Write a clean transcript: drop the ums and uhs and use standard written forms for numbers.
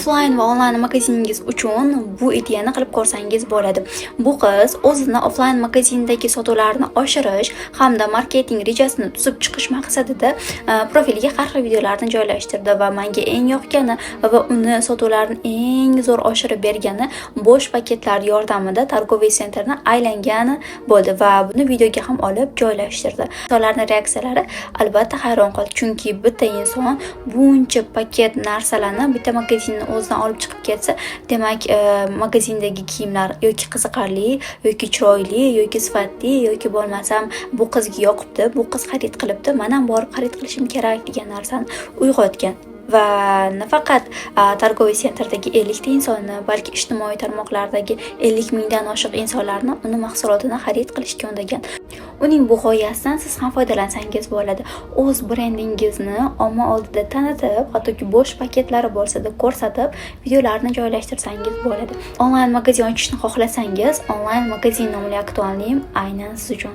Offline va onlayn magaziningiz uchun bu ideyani qilib ko'rsangiz bo'ladi. Bu qiz o'zini offline magazindagi sotuvlarni oshirish hamda marketing rejasini tuzib chiqish maqsadida profiliga har xil videolarni joylashtirdi va menga eng yoqqani va uni sotuvlarini eng zo'r oshirib bergani bo'sh paketlar yordamida торговый центр ni aylangani bo'ldi va buni videoga ham olib joylashtirdi. Insonlarning reaksiyalari albatta hayron qoldi, chunki bitta inson buncha paket narsalarni bitta magazinni o'zidan olib chiqib ketsa, demak, magazindagi kiyimlar yoki qiziqarli, yoki chiroyli, yoki sifatli, yoki bo'lmasam bu qizga yoqibdi, bu qiz xarid qilibdi, man ham borib xarid qilishim kerak degan narsani uyg'otgan. Va nafaqat торговый центр dagi 50 ta insonni, balki ijtimoiy tarmoqlardagi 50 mingdan oshiq insonlarni uni mahsulotini xarid qilishga undagan. Uning bu g'oyasidan siz ham foydalansangiz bo'ladi. O'z brendingizni omma oldida tanitib, hattoki bo'sh paketlari bo'lsa-da ko'rsatib, videolarni joylashtirsangiz bo'ladi. Onlayn magazin ochishni xohlasangiz, onlayn magazin nomli aktualnim aynan siz uchun.